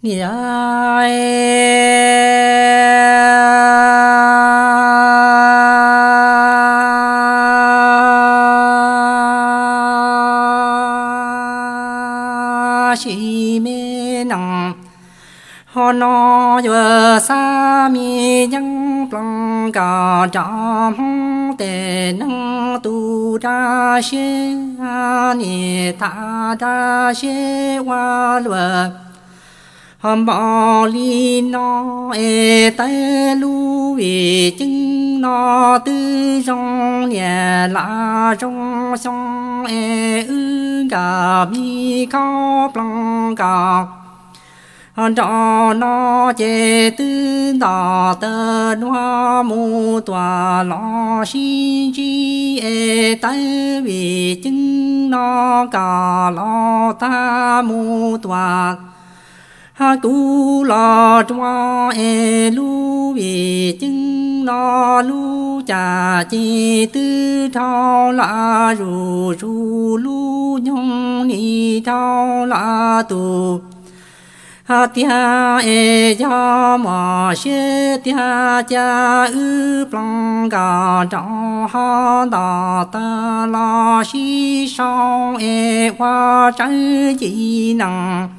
Niam, sim me nees, ho no yuav xa me yeeb ploos kom rov Hmoob tej neeg tu dab siab, nim tham dab siab ua luaj. Ho npaum li no es tawb lub vim ceeb no twb zoo niam laus zoo xyoo es wb nkawd me khob ploos kom nrov no ces twb nto tawg nuav mus tuam los sib ntsib es tawb vim ceeb no kom los tag mus tuam. Kuv los dua es lub vim ceeb no lub caj ces twb dhau lawm zuj zus, lub nyoog nim dhau lawm tus tiag es yog muaj siab tiag cas wb ploos nkawd nrov ho nto tawg los sib sau es ua tsawv yim nees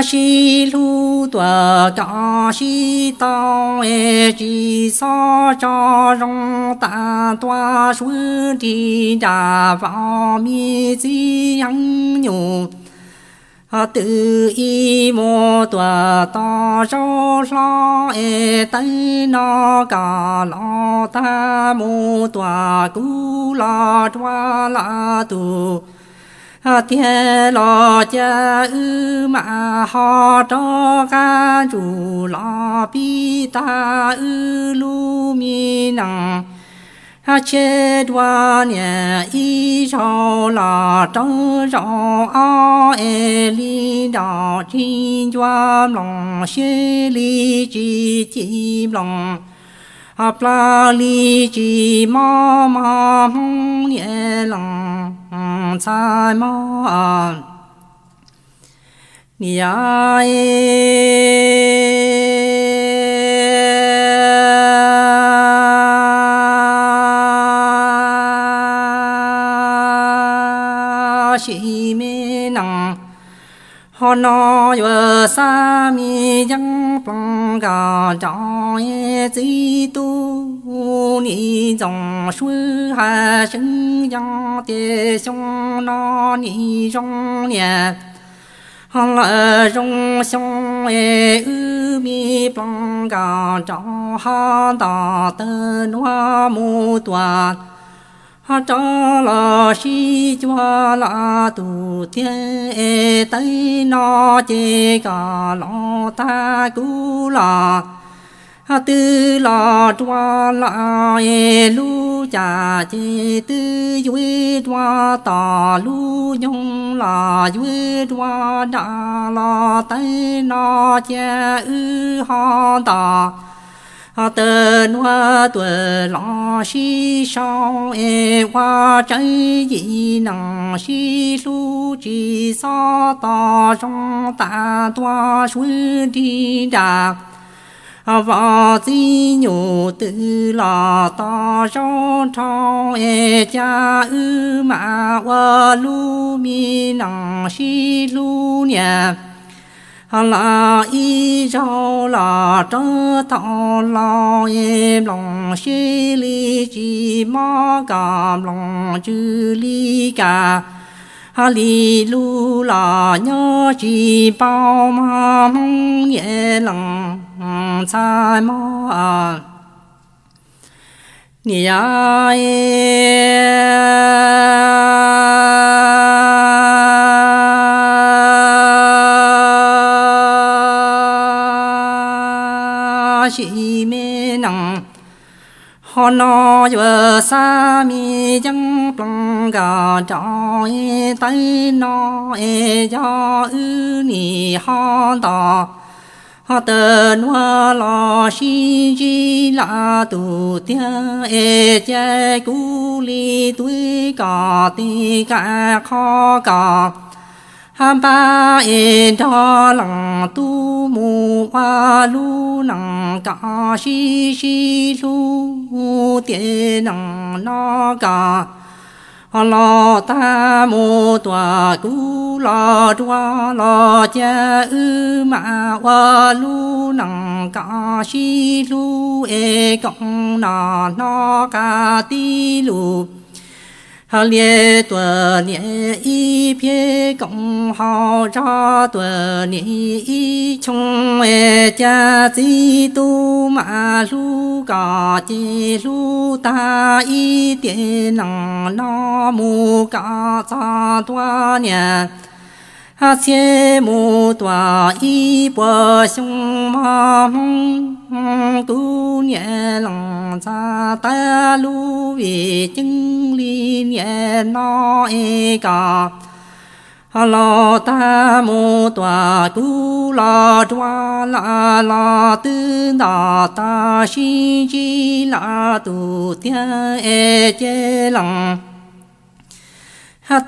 sib hlub tuaj kom sib tau es tsis txhob tso zoo tas tua suav nrig nra vaus me txiv heev nyuj twb ib mus tuaj tos zaub hlob es tawb no kom los tag mus tuam kuv los dua lawm tus tiag los cas wb mam ho rov qab ntsug los pib tag wb lub me nees tshiab dua niam ib zaug los rau zaum ob es li nraum tsis ncua mloog siab li tsis ci mloog plawg li tsis mob mog Hmoob niam leej ntxhais mog. Niam, sim me nees, ho no yuav xa me yeeb ploos nkawd nrov es txiv tub nim ntxoov suav hais seev yees tias xyoo no nim zoo niam lawm zoo xyoo es wb me ploos nkawd nrov ho nto tawg nuav mus tuam ho rov los sib cuag lawm tus tiag es tawb no ces kom los tag kuv los twb los dua lawm es lub caj ces twb yuav dua tom lub nyoog los yuav dua nram los tawb no cia wb ho nto tawg nuav tuaj los sib sau es ua tsawv yim nees sib hlub tsis txhob tos zoo tas tua suav nrig nra vaus txiv nyuj twb los tos zaub nrhau es cas wb mam ua lub me nees sib hlub niam los ib zaug los rau thaum laus es mloog siab li tsis mob kom mloog tsw li kas li lug los nyob tsis paub mog Hmoob niam leej ntxhais mog. Niam, sim me nees, ho no yuav xa me yeeb ploos nkawd nrov es tawb no es yog wb nim ho nto tawg nuav los sib ntsib lawm tus tiag es cia kuv li tuav kom tig qab qhov kom Npab es nrog leej tub mus ua lub neej kom sib sib hlub, tiam neej no kom los tag mus tuam kuv los dua los cia wb mam ua lub neej kom sib hlub es koom no hnov qab tib lus. Hos lias tuam niam ib phiab koom haus zog tuam niam ib choo, es cas txiv tub mam hlub kom ces hlub tag ib tiam neej no mus kom txog ntua niam txhiab mus tuam ib puas xyoo mog hmoob. Kuv niam leej ntxhais tawv lub vim ceeb li niam no es kom los tag mus tuam kuv los dua los los twb nto tau sib ntsib lawm tus tiag es ces leej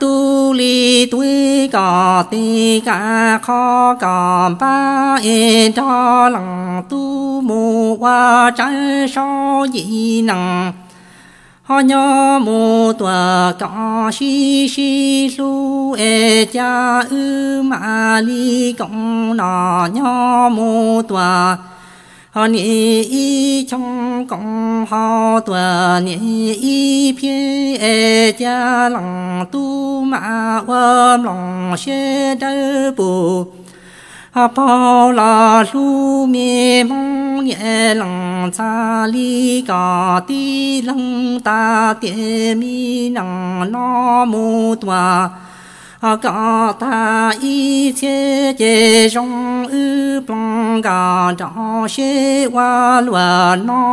tub li tub kom tis qab qhov kom npab es nrog leej tub mus ua tsawv saub yim neej. Ho nyob mus tuam kom sib sib hlub es cas wb mam li koom no nyob mus tuam. Ho niam ib choo koom haus tuam niam ib phiab es cas leej tub mam ua mloog siab dawb pus. Ho paug los hlub me hmoob niam leej ntxhais li kom tib leeg tas tiam me neej no mus tuam. Ho kom tag ib txhiab ces zoo wb ploog nkaus nrog seb ua luam no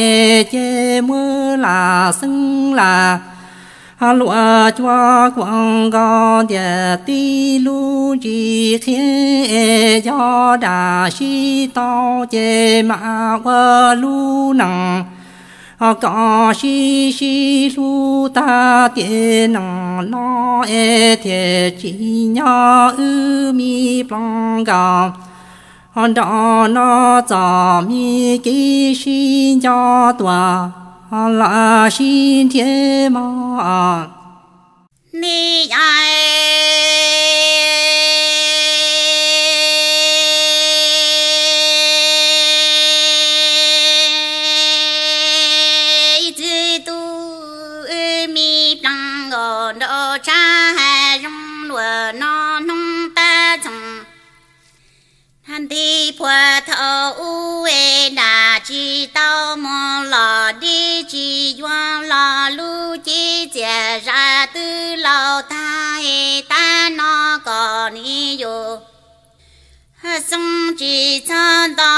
es ces muab lam xeeb lam luam cua kuam nkaus ntiag tib lub ntsis qhiab es yog dam sib tau ces mam ua lub neej kom sib sib hlub tag tiam neej no es thiaj tsim nyog wb me ploog nkaus nrog no txom me kev sib nco tuam los sib nrhiav mog. Ni yai ib txwm tub wb me ploog nkaus nraum tsab hais zoo luam no hnub tab txoos. Nti puag thaum ub es nram tsis tau mus los dib tsis yuav los lub cev txias zam twb laus tag es tab no kom nim yus xeeb tsis txhob nto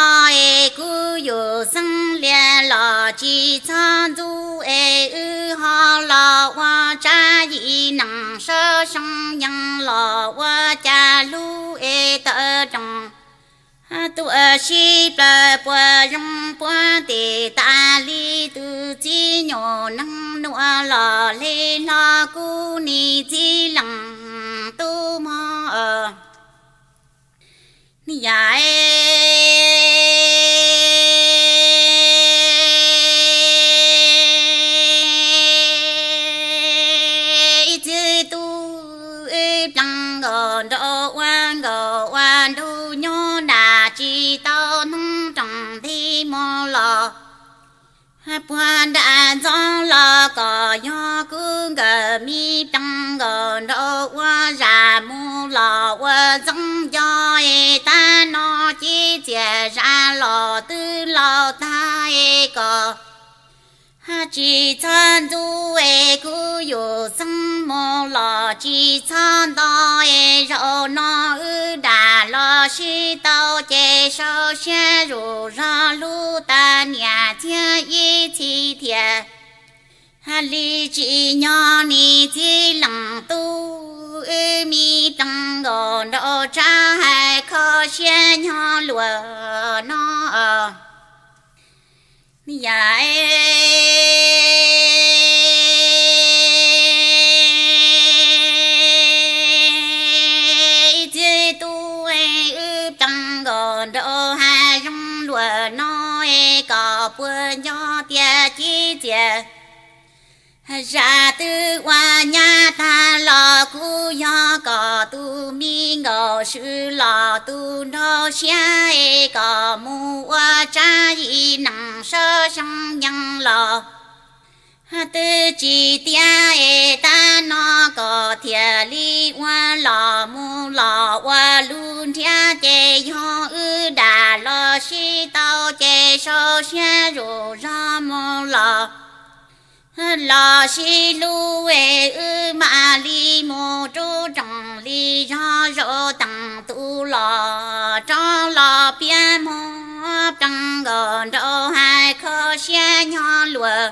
es kuv yus xeeb lias los tsis txhob ntxub es wb ho los ua tsab yim neej sab soo yees los ua cas hlub es tawm roos tuaj sib plaws puas zoo puab tes tas li tus txiv nyuam neeg nuam los hle hlo kuv nim txiv leej tub mog. Yam ib txwm tub wb ploog nkaus nraum ua nkaus ua nraug nyob nram tsis tau hnub roos nti mus los puag nram ntxov los kom yog kuv nkawd me ploog nkaus nraum ua zam mus los ua ntxoov nco es tab no cev txias zam los twb laus tag es kom tsis txhob ntxub es kuv yus xeeb mus los tsis txhob nto es zaum no wb dam los sib tau ces sau siab zus zog hlub tas niam txiv ib txhis thiab. Li tsim nyog nim txiv leej tub wb me ploog nkaus nraum tsab hais kho siab nyog luam no. Yam puas nco tias cib txias zaj twb ua nyab tag los kuj yog kom tus me nkauj swb los tu nraug siab es kom mus ua tsab yim neeg sawv seej yees los twb tsis tiav es tab no kom thiaj li ua los mus los ua lub nriab ces yog wb dam los sib tau ces sau siab zuj zog mus los los sib hlub es wb mam li mus rub rooj li zog zaum teem tus los rov los piav mog plees nkaus nraug hais kho siab nyob luag.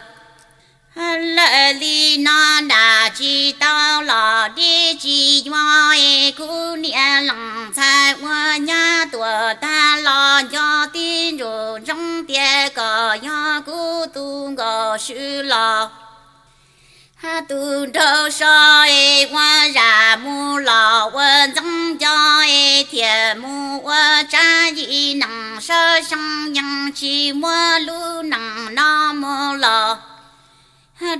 Lawm li no dam tsis tau los dib tsis yuav es kuv niam lees ntxhais ua nyab tuam tag los nco tib ntsum ntsoov tias kom yog kuv tus nkauj swb los tus nraug so es ua zam mus los ua ntxeev nco es thiaj mus ua tsab yim neeg sawv seej yees tsis muab lub neej no mus los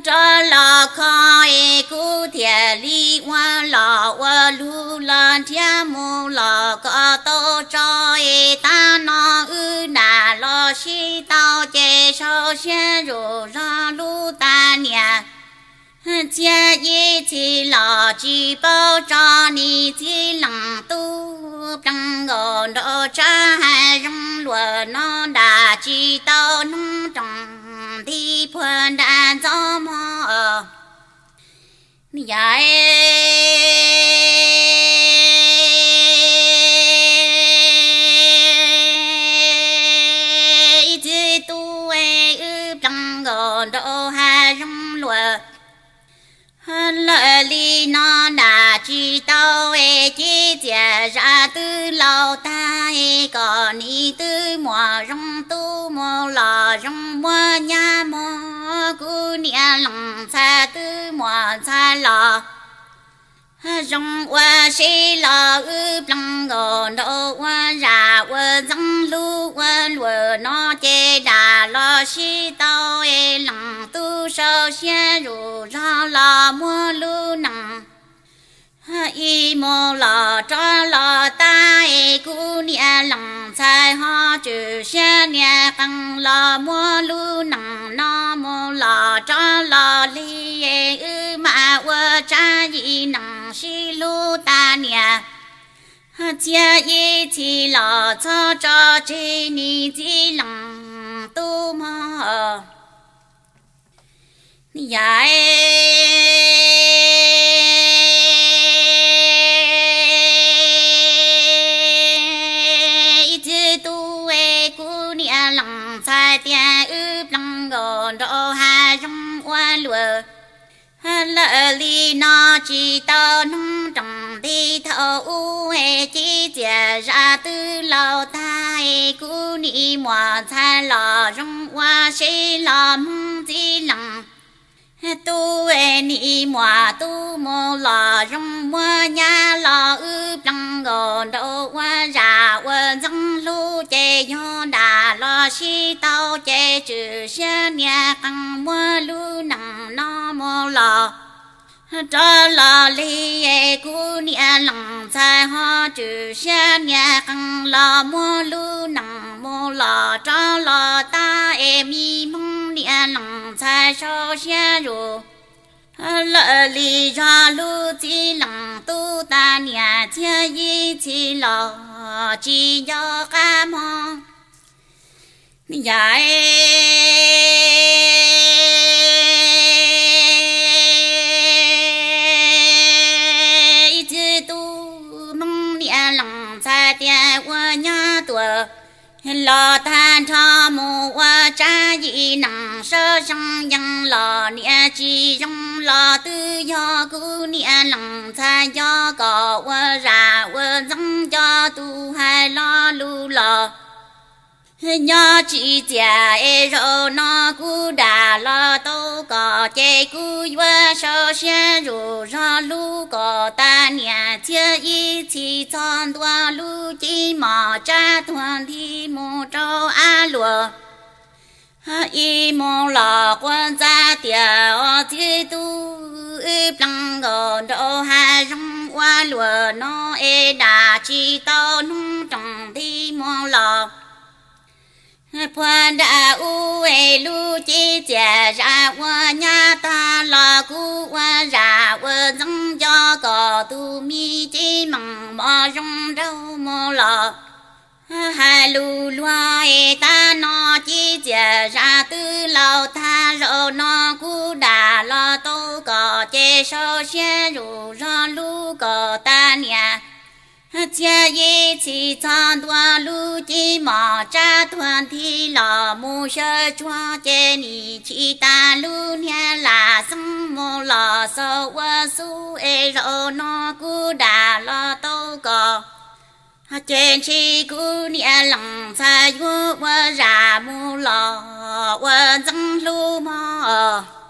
rov los kho es kuv thiaj li ua los ua lug los nrhiav mus los kom tau tso es tab no wb dam los sib tau ces sau siab zuj zog lub tag niam txhiab ib txhis los tsis paub tso nis txiv leej tub plees nkaus nraug tsab hais zoo luag no dam tsis tau hnub rooj nti puag nram ntxov mog yam ib txhis tub wb plees nkaus nraug hais zoo luag lawm li no dam tsis tau es cib txias zaj twb laus tag es kom nim twb muaj zoo tub mus los zoo muab nyab mog kuv niam lees ntxhais twb muaj ntxhais los zoo ua si los wb plees nkaus nraug ua zam ua ntxeev hlub ua luag no ces dam los sib tau es leej tub sau siab zuj zog los muab lub neej ib mus los rov los tag es kuv niam lees ntxhais ho tswm siab nias qees los muab lub neej no mus los rov los li es wb mam ua tsab yim neeg sib hlub tas niam txhiab ib txhis los txhob tso tseg nis txiv leej tub mog yam ib txhis tub kuv niam lees ntxhais tias wb plees nkaus nraug hais zoo ua luag lawm li no tsis tau hnub rooj nti thaum ub es cib txias zaj twb laus tag es kuv nim muaj ntxhais los zoo ua si los hmoob txiv leej tub nim muaj tub mus los zoo muab nyab los wb plees nkaus nraug ua zam ua ntxeev hlub ces yog dam los sib tau ces tswm siab nias qees muab lub neej no mus los rov los li es kuv niam lees ntxhais ho tswm siab nias qees los muab lub neej mus los rov los tag es me hmoob niam lees ntxhais sau siab zuj lawm li zog lub txiv leej tub tas niam txhiab ib txhis los tsis nco qab mog yam ib txhis tub hmoob niam lees ntxhais tias ua nyab tuam los tag nrho mus ua tsab yim neeg sawv seej yees los niam tsis zoo los twb yog kuv niam lees ntxhais nco kom ua zam ua ntxeev nco tus hais lo lus los nyob tsis txias es zaum no kuv dam los tau kom ces kuv yuav sau siab zuj zog hlub kom tas niam txhiab ib txhis txog ntua lub cib mos tsab tuag nti mus rau ab luag Ib mus los quaj ntxab tias, Au txiv tub, wb plees nkaus nraum hav zoov ua luam no es dam tsis tau hnub roos nti mus los. Puag nram ub es lub cev txias zam ua nyab tag los kuv ua zam ua ntxeev nco kom tus me cev meem mos zoo nraug mus los. Hais lus luag es tab no cev txias zam twb laus tag, zaum no kuv dam los tau kom ces sau siab zus zog lub kom tas niam. Txia yim txhis txog ntua lub cev mos tsab tuag nthi los mus xyaw tsuag ces nim tsis tas lub niag lam xeeb mus los xaus ua xub es zaum no kuv dam los tau kom ces ntshis kuv niam lees ntxhais yuav ua zam mus los ua ntxeev hlub mog.